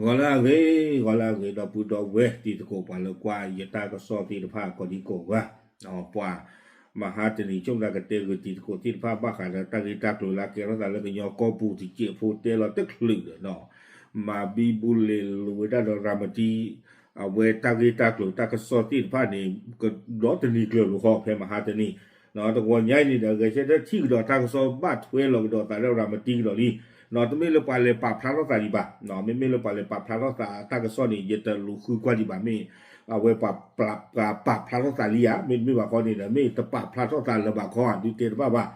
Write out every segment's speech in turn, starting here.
ဂီၤလၢအဂ့ၤ, ဂီၤလၢအဂ့ၤ ဒီပုၢ်ဒီဝဲၢ်တံၤသကိး ပှၤလၢကွၢ်ယတၢ်ကစီၣ်သ့ၣ်တဖၣ်ကိးဒံကိးဂၤ, ပှၤမဟါတနံၤ ဆိကမိၣ်သးကတဲဂ့ၤတံၤသကိးသ့ၣ်တဖၣ် ဘၣ်ဃးဒီးတၢ်ဂ့ၢ်တၢ်ကျိၤလၢအကဲထီၣ်သးလၢကညီကီၢ်ပူၤ တစဲးဖိတဲလီၤတချုးဒီး မၤဘံဘူလ့ၤလိာ်ဝဲဒၣ်ဒီးရၤမတံ အဝဲတၢ်ဂ့ၢ်တၢ်ကျိၤတၢ်ကစီၣ်သ့ၣ်တဖၣ်န့ၣ် ကဒီးတနံၤကျၢၤလိာ်ဃီ ဖဲမဟါတနံၤ တဂီၤညါအံၤန့ၣ်ဒီး ဂဲၤဆၢထၢၣ်ထံၣ်ကဒီးတၢ်ကစီၣ်ဘၣ်ထွဲလီၤကဒီးသးလၢရၤမတံကဒီးလံ, တမ့ၢ်လၢပှၤလဲၤပာ်ဖျါထီၣ်သးဒံးဘၣ်, မ့မ့ၢ်လၢပှၤလဲၤပာ်ဖျါထီၣ်သးတၢ်ကစီၣ်န့ၣ် ယတလူၤဃုကွၢ်ဒံးဘၣ် မ့ၢ်အဝဲပှၤပာ်ဖျါထီၣ်သးလံဧါ, မ့တမ့ၢ်ဘၣ်ဃီန့ၣ်ဒီး မ့ၢ်တပာ်ဖျါထီၣ်သးလၢၤဘၣ်ခီဧါ ဒုးတဲတဘၣ်ဘၣ်,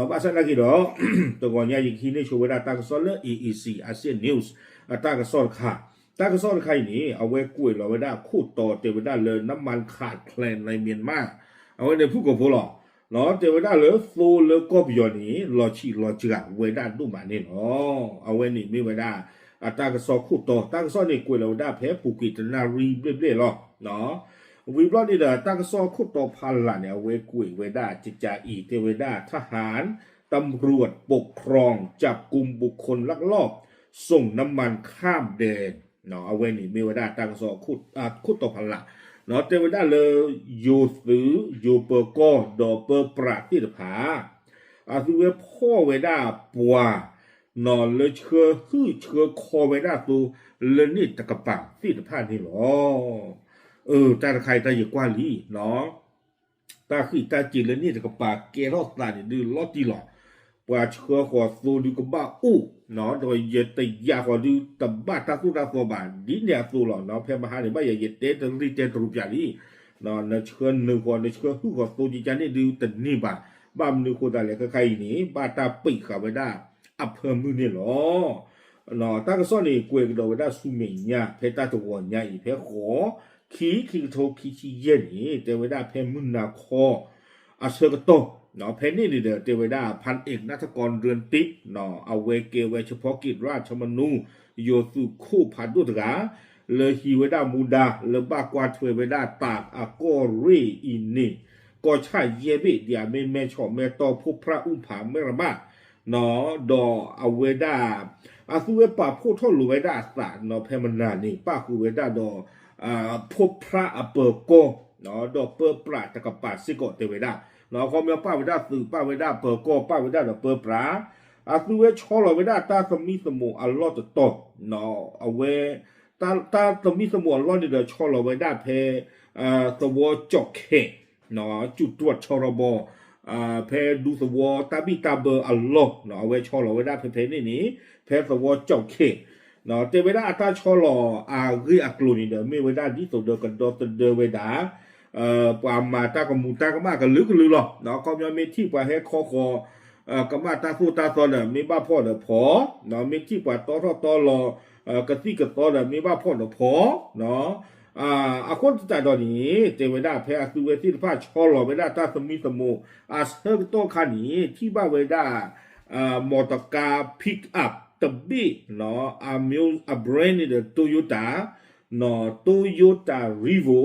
ဘၣ်ဆၣ်သနာ်က့ဒီး တဂီၤညါယကဟံးန့ၢ်ဆိဝဲဒၣ်တၢ်ကစီၣ်လၢ A A C Asia News အတၢ်ကစီၣ်တခါ, တၢ်ကစီၣ်တခါအံၤန့ၣ် အဝဲကွဲးလီၤဝဲဒၣ်ခိၣ်တီတဲဝဲဒၣ်လၢ น้ำมันขาดแคลนในเมียนมา အဝဲန့ၣ်ဖုၣ်ကိာ်ဖိလီၤ, တဲဝဲဒၣ်လၢသိလၢကီၢ်ပယီၤန့ၣ် လီၤဆံးလီၤစှၤဝဲဒၣ်ဒိၣ်မးန့ၣ်လီၤ. အဝဲန့ၣ်မ့ၢ်ဝဲဒၣ် အတၢ်ကစီၣ်ခိၣ်တီ, တၢ်ကစီၣ်န့ၣ်ကွဲးလီၤဝဲဒၣ်ဖဲပူၤကွံာ်တနၣ်ရံၣ်ဘျဲၣ်ဘျဲၣ်လီၤ. ဝံၤဘျီန့ၣ်ဒီး တၢ်ကစီၣ်ခိၣ်တီဖးလၢ်န့ၣ် အဝဲကွဲးဝဲဒၣ်ကကးအံၤ တဲဝဲဒၣ် ทหารตำรวจปกครองจับกุมบุคคลลักลอบส่งน้ำมันข้ามแดน အဝဲန့ၣ်မ့ၢ်ဝဲဒၣ်တၢ်ကစီၣ်ခိၣ်တီဖးလၢ်, တဲဝဲဒၣ်လၢ ယိၤသုး ယိၤပၢၤကီၢ် ဒီးပၢပြးသ့ၣ်တဖၣ် အသုဝဲဖီၣ်ဝဲဒၣ်ပှၤ လၢဆှၢဟုၣ်ဆှၢခီဝဲဒၣ်သိ လၢန့ၣ်တကပၤသ့ၣ်တဖၣ်န့ၣ်လီၤ. အၢ တၢ်တခါအံၤတၢ်ယကွၢ်လံ တၢ်ဃံးတၢ်စ့ၤလၢန့ၣ်တကပၤကဲထီၣ်သးန့ၣ်ဒုးလီၤတံၢ်လီၤ. ပှၤဆှၢဃီၤသိဒုးကဘၣ်အိၣ်, ဒီးယတယာ်ဃီၤဒုးတဘၣ်တၢ်သိၣ်တၢ်သီဘၣ် ဒ်န့ၣ်အသိးလီၤ. ဖဲမဟါန့ၣ် ဘၣ်ယၤယတဲတရံၣ်တဲတရူးပၠးလံ, နဆှၢနုာ်ဃီၤ နဆှၢဟုၣ်ဃီၤသိကကန့ၣ်ဒုးတန့ၢ်ဘၣ်. ဘၣ်မနုၤဃိသတးလဲၣ် ခဲခါအံၤန့ၣ် ဘၣ်တၢ်ပံးဃာ်ဝဲဒၣ်အဖၢမုၢ်န့ၣ်လီၤ. တၢ်ကစီၣ်န့ၣ် ကွဲးကဒီးဝဲဒၣ်ဆူမဲာ်ညါ ဖဲတၢ်တဂီၤညါအံၤ ဖဲဃိး ခံ ခံကထိခံဆံယဲၢ်န့ၣ် တဲဝဲဒၣ်ဖဲမုၢ်နၤခီ အဆၢကတီၢ် ဖဲန့ၣ်န့ၣ်ဒီး တဲဝဲဒၣ် พันเอกณัฐกร เรือนทิพย์ အဝဲကဲဝဲ เฉพาะกิจราชมนู ယိၤသုးခိၣ်ဖးဒိၣ်တဂၤ လၢဟံးဝဲဒၣ်မူဒါ လၢဘၣ်ကွၢ်ထွဲဝဲဒၣ်တၢ်အကီၢ်ရ့ၣ်အံၤန့ၣ် ကီၢ်ဆၣ်ယဲၢ်ဘ့ၣ် ဒ်အမ့ၢ်မဲၢ်ဆီး မဲၢ်တီၢ် ဖိးဖြၣ် အူဖး မဲၢ်ရဘၣ် ဒီးအဝဲဒၣ် အသုဝဲပာ်ဖှိၣ်ထီၣ်လိာ်ဝဲဒၣ်အသး ဖဲမနၤန့ၣ် ပၣ်ဃုာ်ဝဲဒၣ်ဒီး ဖိးဖြၣ်အပၢၤကီၢ် ဒီးပၢပြးတကပၤစ့ၢ်ကီးတဲဝဲဒၣ် အခီပညီပၣ်ဝဲဒၣ်သုး ပၣ်ဝဲဒၣ်ပၢၤကီၢ် ပၣ်ဝဲဒၣ်ဒီးပၢပြး အသုဝဲဆီလီၤဝဲဒၣ်တၢ်သမံသမိးအလီၢ်တတီၤ အဝဲ တၢ်သမံသမိးအလီၢ်န့ၣ်ဒီးဆီလီၤဝဲဒၣ်ဖဲ သဝီကၠီၣ်ခဲး ကၠူၣ်တွၢ်ဆီရီဘီ ဖဲဒူသဝီတၢ်ဘံၣ်တၢ်ဘၢအလီၢ် အဝဲဆီလီၤဝဲဒၣ်ဖဲဖဲန့ၣ်န့ၣ် ဖဲသဝီကၠီၣ်ခဲး တဲဝဲဒၣ်အတၢ်ဆီလီၤအဂ့ၢ်အကျိၤန့ၣ်ဒီး မ့ၢ်ဝဲဒၣ်ဒ်သိးဒီးကဒီသဒၢဝဲဒၣ် ပှၤမၤတၢ်ကမူၤတၢ်ကမၣ်ကလုာ်ကလုာ်လီၤ. အခီပညီမ့ၢ်ထံၣ်ပှၤဟဲခီဃီၤ ကမၣ်တၢ်သိၣ်တၢ်သီဒီး မ့ၢ်ဘၣ်ဖီၣ်ဒီးဖီၣ်, မ့ၢ်ထံၣ်ပှၤတီထီၣ်တီလီၤ ကသံၣ်ကသီဒီး မ့ၢ်ဘၣ်ဖီၣ်ဒီးဖီၣ် အဃိသတးဒီးန့ၣ် တဲဝဲဒၣ်ဖဲအသုဝဲသ့ၣ်တဖၣ်ဆီလီၤဝဲဒၣ်တၢ်သမံသမိး အဆၢကတီၢ်ခါန့ၣ် ထံၣ်ဘၣ်ဝဲဒၣ် မော်တော်ကား pickup တဘ့ၣ် အ အ brand န့ၣ်ဒီး Toyota, Toyota Revo,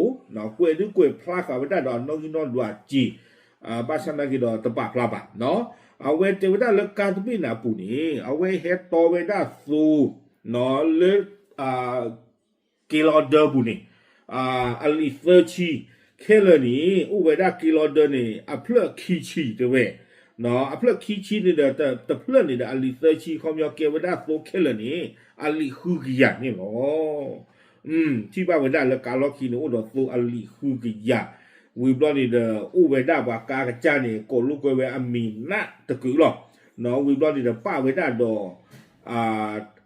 ကွဲးဒုးကွဲးဖျါဃာ်ဝဲဒၣ်ဒီးအနီၣ်ဂံၢ်နီၣ်ဒွးစ့ၤ ဘၣ်ဆၣ်သနာ်က့ဒီးတပာ်ဖျါဘၣ် အဝဲတဲဝဲဒၣ်လၢကါတဘ့ၣ်န့ၣ်အပူၤန့ၣ် အဝဲဟဲတီဝဲဒၣ်သိ လၢ က့လီၤဒၢပူၤန့ၣ် အလံာ်သၢဆံ ခဲလၢာ်န့ၣ် အိၣ်ဝဲဒၣ်က့လီၤဒၢန့ၣ် အဖျၢၣ်ခံဆံတဲဝဲ အဖျၢၣ်ခံဆံန့ၣ်ဒီး တဖျၢၣ်န့ၣ်ဒီးအလံာ်သၢဆံ ခီပညီကဲဝဲဒၣ်သိခဲလၢာ်န့ၣ် အလံာ်ဃုကယၤန့ၣ်လီၤ. ထံၣ်ဘၣ်ဝဲဒၣ်လၢကါလီၢ်ခံန့ၣ် အိၣ်ဒီးသိအလံာ်ဃုကယၤ ဝံၤဘျီန့ၣ်ဒီး အိၣ်ဝဲဒၣ်ပှၤကါကစၢ်န့ၣ် ကိးလိာ်ကွဲဝဲအမံၤနးတကုးလီၤ. ဝံၤဘျီန့ၣ်ဒီးပာ်ဝဲဒၣ်ဒီး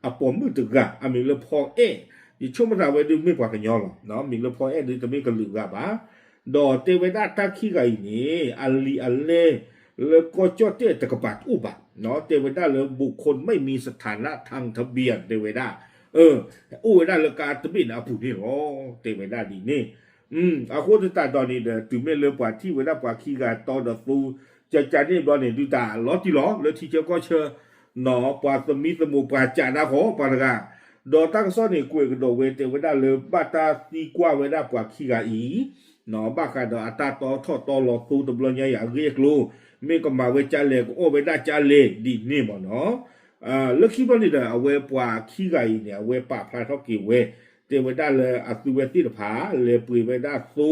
အပိာ်မုၣ်တဂၤ အမံၤလၢဖီအဲၣ်, ယဆိကမိၣ်သးဝဲဒုးမ့ၢ်ပှၤကညီလီၤ. မံၤလၢဖီအဲၣ်ဒုးတမ့ၢ်ကလုာ်ဂၤဘၣ်. ဒီးတဲဝဲဒၣ်တၢ်ခံဂၤအံၤန့ၣ် အလံာ်အလဲၢ်လၢကီၢ်ကၠီၣ်တဲၣ်တကပၤတအိၣ်ဘၣ်. တဲဝဲဒၣ်လၢ บุคคลไม่มีสถานะทางทะเบียน တဲဝဲဒၣ် အိၣ်ဝဲဒၣ်လၢကါတဘ့ၣ်န့ၣ်အပူၤန့ၣ်လီၤ. တဲဝဲဒၣ်ဒ်န့ၣ် အဃိသတးဒီးန့ၣ်ဒီး တုၤမ့ၢ်လၢပှၤထံၣ်ဝဲဒၣ်ပှၤခံဂၤတီဒီးသိ ကကန့ၣ်ဘျီန့ၣ် ဒုးတၢ်လီၤတံၢ်လီၤ လၢထံဆၢကီၢ်ဆၢ ပှၤသမံသမိးပှၤကးနါဃီပှၤတဂၤ, ဒီးတၢ်ကစီၣ်န့ၣ်ကွဲးကဒီးဝဲတဲဝဲဒၣ်လၢဘၣ်တၢ်သံကွၢ်ဝဲဒၣ်ပှၤခံဂၤအံၤ ဘၣ်ဃးဒီးအတၢ်တီထီၣ်တီလီၤသိတဘျီညါအံၤအဂ့ၢ်အကျိၤ, မ့ၢ်ကမၤဝဲကၢ်လဲၣ် ကအီၣ်ဝဲဒၣ်ကၢ်လဲၣ်ဒ်န့ၣ်မ့ၢ်နီၤ. လၢခံဘျီန့ၣ်ဒီး အဝဲပှၤခံဂၤအံၤန့ၣ် အဝဲပာ်ဖျါထီၣ်က့ၤဝဲ တဲဝဲဒၣ်လၢအသုဝဲသ့ၣ်တဖၣ် လဲၤပှ့ၤဝဲဒၣ်သိ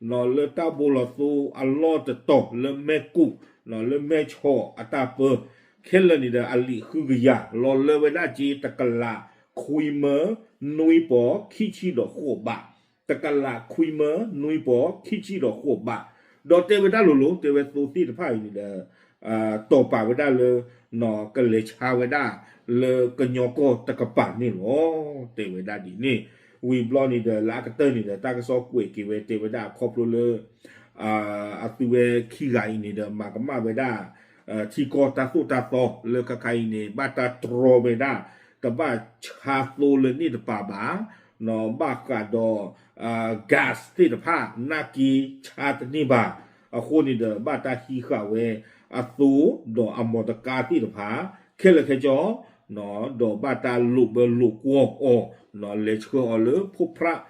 လၢတၢ်ဘိလီၤသိအလီၢ်တတီၤလၢမဲၢ်ကူး လၢမဲၢ်ဆီးအတၢ်ပၢ ခဲလၢာ်န့ၣ်ဒီး အလံာ်ဃုကယၤ လီၤလၢဝဲဒၣ်က့ တကလးခွံမၢ နွံပီၤ ခံဆံဒီးဃိးဘး, တကလးခွံမၢ နွံပီၤ ခံဆံဒီးဃိးဘး, ဒီးတဲဝဲဒၣ်လိၤလိၤ တဲဝဲသိသ့ၣ်တဖၣ်အံၤန့ၣ်ဒီး တီၢ်ပာ်ဝဲဒၣ်လၢ ကလဲၤဆါဝဲဒၣ် လၢကညီကီၢ်တကပၤန့ၣ်လီၤ. တဲဝဲဒၣ်ဒ်န့ၣ် ဝံၤဘျီန့ၣ်ဒီး လၢအကတၢၢ်န့ၣ်ဒီး တၢ်ကစီၣ်ကွဲးက့ၤဝဲ တဲဝဲဒၣ်အခီဖျိလၢ အသုဝဲခံဂၤအံၤန့ၣ်ဒီး မၤကမၣ်ဝဲဒၣ် ထံကီၢ်တၢ်သိၣ်တၢ်သီ လၢခါခါအံၤန့ၣ် ဘၣ်တၢ်တြီဝဲဒၣ် တဘၣ်ဆါသိလၢန့ၣ်တပၤဘၣ်, ဘၣ်ဃးဒီး gas သ့ၣ်တဖၣ် နၢ်က့ဆါတန့ၢ်ဘၣ်, အဃိန့ၣ်ဒီး ဘၣ်တၢ်ဟံးဃာ်ဝဲအသိ ဒီးအမော်တော်ကားသ့ၣ်တဖၣ် ခဲလၢာ်ခဲဆ့ ဒီးဘၣ်တၢ်လိာ်ဘၢလိာ်ကွီၢ်အီၤ လဲၤဆှၢအီၤလၢ ဖိဖြၣ်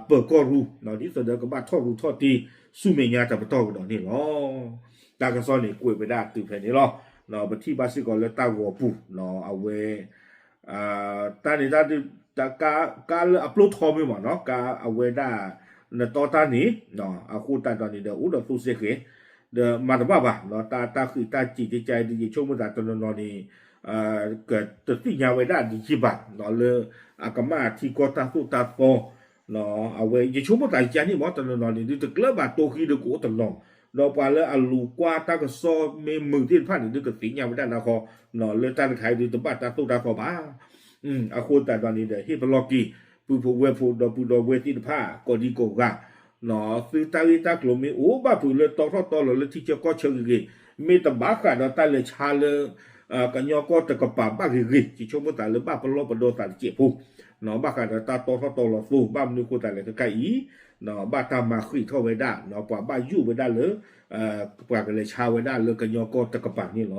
ပၢၤကီၢ်ရူၢ် ဒ်သိးဒီးကဘၣ်ထီၣ်ရူၢ်ထီၣ်တ့ၢ် ဆူမဲာ်ညါတပတီၢ်ကဒီးန့ၣ်လီၤ. တၢ်ကစီၣ်န့ၣ်ကွဲးဝဲဒၣ်တုၤဖဲန့ၣ်လီၤ. ပထံၣ်ဘၣ်စ့ၢ်ကီးလၢတၢ်ဂီၤပူၤ အဝဲ တၢ်န့ၣ်တၢ်ဒုး ကါလၢအပျိထီမ့ၢ်မးနီၤ ကါအဝဲဒၣ် နတီတၢ်န့ၣ် အဃိသတးဒီးန့ၣ်ဒီး အိၣ်ဒီးသိစ့ၢ်ကီး ဒီးမၤတဘၣ်ဘၣ် တၢ်ဃံးတၢ်စံးကကါအံၤဒုး ယဆိကမိၣ်သးတနီၤနီၤန့ၣ် ကတသ့ၣ်ညါဝဲဒၣ်ဒ်ယံာ်ဘၣ် လၢအကမၣ်ထံကီၢ်တၢ်သိၣ်တၢ်သီ အဝဲယဆိကမိၣ်သးယကါန့ၣ်မး တနီၤနီၤန့ၣ် ဒုးတကျၢၢ်ဘၣ်တိခံဒီးကအိၣ်တနီၤ ဒီးပှၤလၢအလူၤကွၢ်တၢ်ကစီၣ်မ့ၢ်မုာ်သ့ၣ်တဖၣ်န့ၣ် ဒုးကသ့ၣ်ညါဝဲဒၣ်လၢဃီ လၢတၢ်တခါအံၤဒုးတဘၣ်တၢ်သိၣ်တၢ်သီဘၣ်. အဃိသတးဒီးန့ၣ်ဒီး ဟ့ၣ်ပလီၢ်က့ၤ ပုၢ်ဖိဝဲၢ်ဖိ ဒီပုၢ်ဒီဝဲၢ်သ့ၣ်တဖၣ် ကိးဒံကိးဂၤ သုတၢ်ဂ့ၢ်တၢ်ကျိၤမ့ၢ်အိၣ်ဘၣ်ဖုးလၢတီထီၣ်တီလီၤလၢထံဆၢကီၢ်ဆၢဂ့ၤဂ့ၤ မ့ၢ်တဘၣ်ဃးဒီးတၢ်လဲၤဆါလၢ ကညီကီၢ်တကပၤဘၣ်ဂ့ၤဂ့ၤ ယဆိကမိၣ်သးလၢဘၣ်ပလီၢ်ပဒီသးတစဲးဖိ ဘၣ်ဃးဒီးတၢ်တီထီၣ်တီလီၤသိ ဘၣ်မနုၤအဃိသတးလဲၣ်ခဲခါအံၤ ဘၣ်တၢ်မၤဃံးထီၣ်ဝဲဒၣ် ပှၤဘၣ်ယိၣ်ဝဲဒၣ်လၢ ပှၤကလဲၤဆါဝဲဒၣ်လၢကညီကီၢ်တကပၤန့ၣ်လီၤ.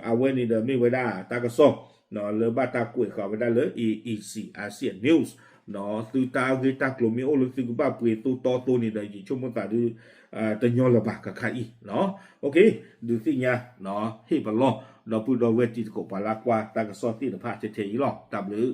အဝဲန့ၣ်ဒီးမ့ၢ်ဝဲဒၣ်တၢ်ကစီၣ် လၢဘၣ်တၢ်ကွဲးဃာ်ဝဲဒၣ်လၢ A E C Asia News သုတၢ်ဂ့ၢ်တၢ်ကျိၤမ့ၢ်အိၣ်လၢသုကဘၣ်ပှ့ၤသိတီသိန့ၣ်ဒီး ယဆိကမိၣ်သးဒုး တညီလၢၤဘၣ်ခဲခါအံၤ ဒုးသ့ၣ်ညါ ဟ့ၣ်ပလီၢ် ဒီပုၢ်ဒီဝဲၢ်တံၤသကိးပှၤလၢကွၢ်တၢ်ကစီၣ်သ့ၣ်တဖၣ်ထဲထဲအံၤလီၤ. တၢ်ဘျုး